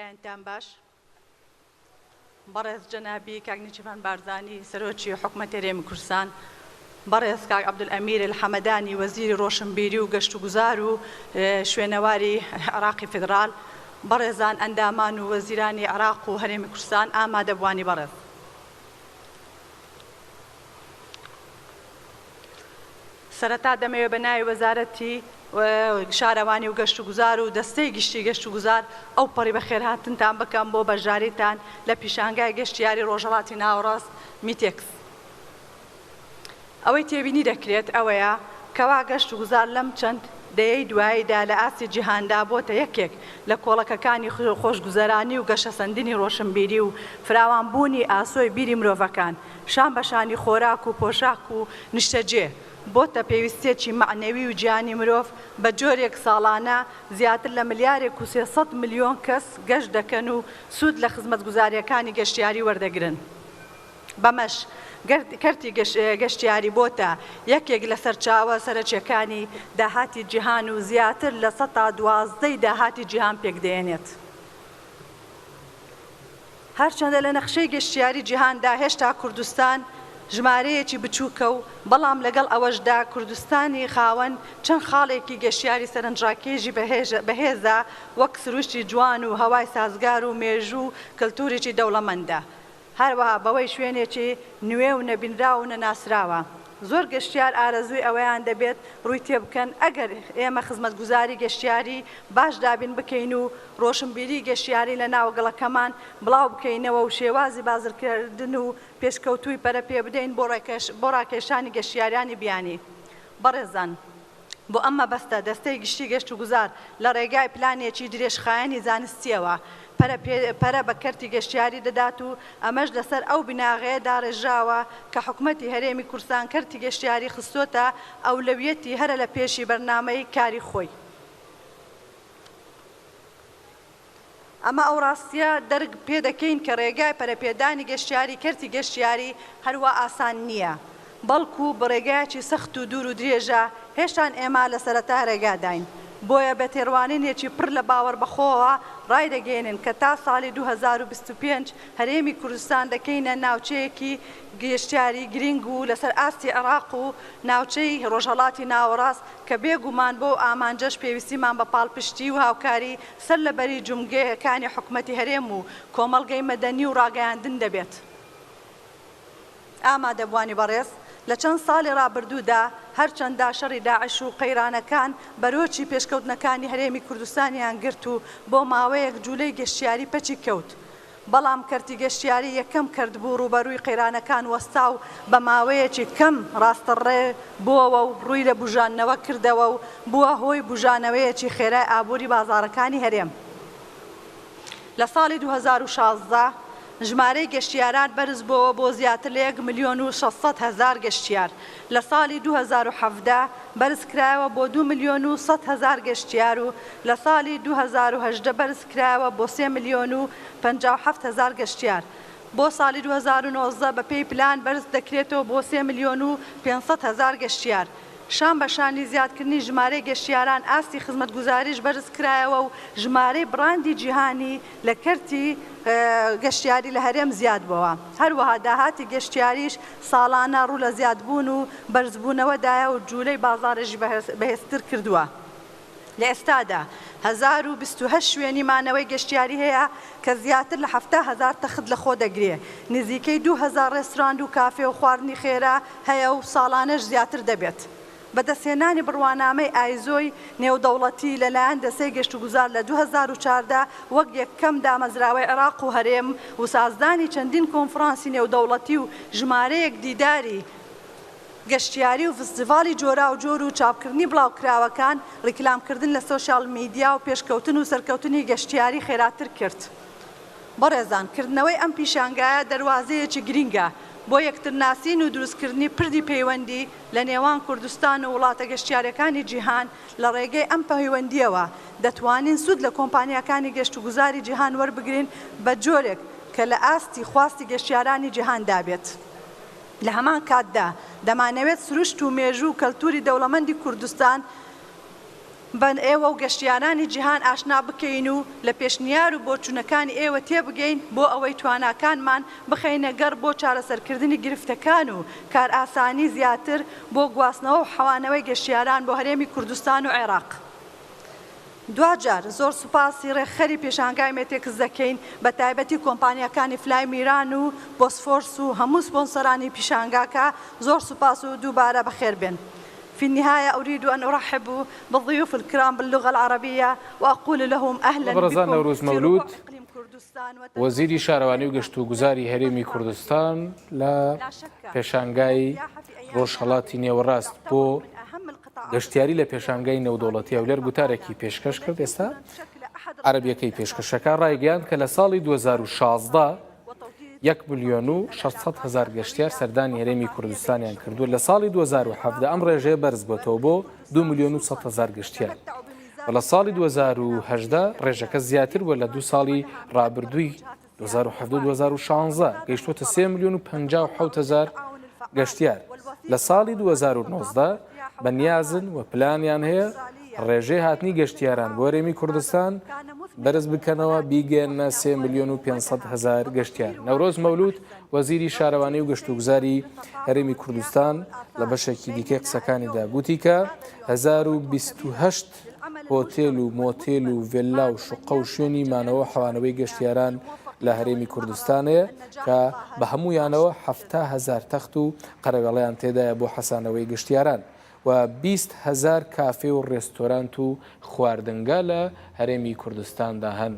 بەیانتان باش بەڕێز جەنابی کاک نێچیرڤان بارزانی سەرۆکی حکومەتی هەرێمی کوردستان، بەڕێز کاک عەبدولئەمیر الحەمەدانی وەزیری ڕۆشنبیری و گەشتوگوزار و شوێنەواری عێراقی فیدڕال، بەڕێزان ئەندامان و وەزیرانی عێراق و هەرێمی کوردستان، ئامادەبووانی بەڕێز. سەرەتا دەمەوێت بە ناوی وەزارەتی شارەوانی و گەشتوگوزار و دەستەی گشتی گەشتوگوزار ئەوپەڕی بەخێرهاتنتان بکەم بۆ بەشداریتان لە پیشانگای گەشتیاری ڕۆژهەڵاتی ناوەڕاست میتێکس. ئەوەی تێبینی دەکرێت ئەوەیە کەوا گەشتوگوزار لەم چەند دەیەی دواییدا لە ئاستی جیهاندا بۆتە یەکێک لە کۆڵەکەکانی خۆشگوزەرانی و گەشەسەندنی ڕۆشنبیری و فراوانبوونی ئاسۆی بیری مرۆڤەکان شان بە شانی خۆراک و پۆشاک و نیشتەجێ بۆتە پێویستیەکی مەعنەوی و گیانی مرۆڤ بە جۆرێک ساڵانە زیاتر لە ملیارێک و 300 ملیۆن کەس گەشت دەکەن و سوود لە خزمەتگوزاریەکانی گەشتیاری وەردەگرن. بەمەش کەرتی گەشتیاری بۆتە یەکێک لە سەرچاوە سەرەکیەکانی داهاتی جیهان و زیاتر لە سەتا دوازدەی داهاتی جیهان پێکدەێنێت. هەرچەندە لە نەخشەی گەشتیاری جیهاندا هێشتا کوردستان ژمارەیەکی بچووکە و بەڵام لەگەڵ ئەوەشدا کوردستانی خاوەن چەند خاڵێکی گەشتیاری سەرنجڕاکێژی بەهێزە وەک سروشتی جوان و هەوای سازگار و مێژوو و کەلتوورێکی دەوڵەمەندە هەروەها بەوەی شوێنێکی نوێ و نەبینراو و نەناسراوە زۆر گەشتیار ئارەزووی ئەوەیان دەبێت ڕووی تێبکەن، ئەگەر ئێمە خزمەتگوزاری گەشتیاری باش دابین بکەین و ڕۆشنبیری گەشتیاری لە ناوگەڵەکەمان بڵاو بکەینەوە و شێوازی بازرکردن و پێشکەوتووی پەرە پێبدەین بۆ ڕاکێشانی گەشتیارانی بیانی. بەڕێزان. بۆ ئەم مەبەستە دەستەی گشتی گەشتوگوزار لە ڕێگای پلانێکی درێژخایەنی زانستییەوە پەرە پەرە بە کەرتی گەشتیاری دەدات و ئەمەش لەسەر ئەو بناغەیە داڕێژراوە کە حکومەتی هەرێمی کوردستان کەرتی گەشتیاری خستۆتە ئەولەویەتی هەرە لە پێشی بەرنامەی کاری خۆی. ئەمە ئەو ڕاستییە دەرک پێدەکەین کە ڕێگای پەرەپێدانی گەشتیاری کەرتی گەشتیاری هەروا ئاسان نییە، بەڵکو ڕێگایەکی سەخت و دوور و درێژە، هێشتان ئێمە لە سەرەتای ڕێگاداین، بۆیە بە تێڕوانینێکی پڕ لە باوەڕبەخۆوە ڕایدەگەیەنین کە تا ساڵی 2025 هەرێمی کوردستان دەکەینە ناوچەیەکی گەشتیاری گرینگ و لەسەر ئاستی عێراق و ناوچەی ڕۆژهەڵاتی ناوەڕاست کە بێ گومان بۆ ئامانجەش پێویستیمان بە پاڵپشتی و هاوکاری سەر لە بەری جومگەکانی حکومەتی هەرێم و کۆمەڵگەی مەدەنی و ڕاگەیاندن دەبێت. ئامادەبووانی بەڕێز، لە چەند ساڵی ڕابردوودا هەرچەندە شەڕی داعش و قەیرانەکان بەرۆکی پێشکەوتنەکانی هەرێمی کوردستانیان گرت و بۆ ماوەیەک جولەی گەشتیاری پەکی کەوت، بەڵام کەرتی گەشتیاری یەکەم کەرت بوو ڕووبەرووی قەیرانەکان وەستا و بە ماوەیەکی کەم ڕاستەڕێ بۆوە و ڕووی لە بوژاندنەوە کردەوە و بووە هۆی بوژانەوەیەکی خێرای ئابووری بازاڕەکانی هەرێم. لە ساڵی 2016 ژمارەی گەشتیاران بەرزبۆوە بۆ زیاتر لە یەک ملیۆن و 600 هەزار گەشتیار، لە ساڵی 2017 بەرزکرایەوە بۆ دوو ملیۆن و 100 هەزار گەشتیار و لە ساڵی 2018 بەرزکرایەوە بۆ سێ ملیۆن و 57 هەزار گەشتیار، بۆ ساڵی 2019 بەپێی پلان بەرز دەکرێتەوە بۆ سێ ملیۆن و 500 هەزار گەشتیار. شان بە شانی زیادکردنی ژمارەی گەشتیاران ئاستی خزمەتگوزاریش بەرزکرایەوە و ژمارەی بڕاندی جیهانی لە کەرتی گەشتیاری لە هەرێم زیادبووە، هەروەها داهاتی گەشتیاریش ساڵانە ڕوو لە زیادبوون و بەرزبوونەوەدایە و جوولەی بازاڕیش بەهێزتر کردووە. لە ئێستادا 1028 شوێنی مانەوەی گەشتیاری هەیە کە زیاتر لە 70 هەزار تەخت لەخۆ دەگرێ، نزیکەی 2000 ڕێستوراند و کافێ و خواردنی خێرا هەیە و ساڵانەش زیاتر دەبێت. بەدەستهێنانی بڕوانامەی ئایزۆی نێودەوڵەتی لەلایەن دەستەی گەشتوگوزار لە 2014 وەک یەکەم دامەزراوەی عێراق و هەرێم و سازدانی چەندین کۆنفرانسی نێودەوڵەتی و ژمارەیەک دیداری گەشتیاری و فستیڤاڵی جۆراوجۆر و چاپکردنی بڵاوکراوەکان، ڕیکلامکردن لە سۆشیال میدیا و پێشکەوتن و سەرکەوتنی گەشتیاری خێراتر کرد. بەڕێزان، کردنەوەی ئەم پیشانگایە دەروازەیەکی گرینگە بۆ یەکترناسین و دروستکردنی پردی پەیوەندی لە نێوان کوردستان و وڵاتە گەشتیاریەکانی جیهان، لە ڕێگەی ئەم پەیوەندییەوە دەتوانین سوود لە کۆمپانیاکانی گەشتوگوزاری جیهان وەربگرین بە جۆرێک کە لە ئاستی خواستی گەشتیارانی جیهاندا بێت. لە هەمان کاتدا دەمانەوێت سروشت و مێژوو و کەلتوری دەوڵەمەندی کوردستان. بە ئێوە و گەشتیارانی جیهان ئاشنا بکەین و لە پێشنیار و بۆچوونەکانی ئێوە تێبگەین بۆ ئەوەی تواناکانمان بخەینە گەڕ بۆ چارەسەرکردنی گرفتەکان و کارئاسانی زیاتر بۆ گواستنەوە و حەوانەوەی گەشتیاران بۆ هەرێمی کوردستان و عێراق. دواجار زۆر سوپاسی ڕێکخەری پێشانگای مێتێکس دەکەین بە تایبەتی کۆمپانیاکانی فلای میران و بۆسفۆرس و هەموو سپۆنسەرانی پیشانگاکە زۆر سوپاس و دووبارە بەخێربێن. في النهاية أريد أن أرحب بالضيوف الكرام باللغة العربية وأقول لهم أهلا بەڕێزان بكم نەورۆز في ربوع مەولود إقليم كردستان وەزیری وتدخل شارەوانی و الحكومة گەشتوگوزاری هەرێمی والفاعلة کوردستان لە لا شك أن پێشانگای السياحة في أيامنا ڕۆژهەڵاتی هذه نێوەڕاست تعتبر بۆ من أهم القطاعات گەشتیاری لە الاقتصادية پێشانگای نێودەوڵەتی هەولێر گوتارێکی الفعالة پێشکەش کرد والتي ئێستا يمكن أن تشكل أحد عەرەبیەکەی الركائز پێشکەشەکە الأساسية ڕایگەیاند کە لە ساڵی 2016 وتوطيد یەک ملیۆن و 600 هەزار گەشتیار سەردانی هەرێمی کوردستانیان کردووە، لە ساڵی 2017 ئەم ڕێژەیە بەرزبووەتەوە بۆ 2 ملیۆن و 100 هەزار گەشتیار و لە ساڵی 2018 ڕێژەکە زیاتر بووە لە دوو ساڵی ڕابردووی 2017 و 2016 گەیشتووەتە 3 ملیۆن و 57 هەزار گەشتیار. لە ساڵی 2019 بەنیازن و پلانیان هەیە ڕێژەی هاتنی گەشتیاران بۆ هەرێمی کوردستان بەرز بکەنەوە بیگەیەننە سێ ملیۆن و 500 هەزار گەشتیار. نەورۆز مەولود، وەزیری شارەوانی و گەشتوگوزاری هەرێمی کوردستان لە بەشێکی دیکەی قسەکانیدا گوتی کە 1028 هۆتێل و مۆتێل و ڤێللا و شوقە و شوێنی مانەوە و حەوانەوەی گەشتیاران لە هەرێمی کوردستان هەیە کە بە هەموویانەوە 70 هەزار تەخت و قەرەوێڵەیان تێدایە بۆ حەسانەوەی گەشتیاران. و 20 هەزار کافێ و ڕێستۆرانت و خواردنگا لە هەرێمی کوردستاندا هەن.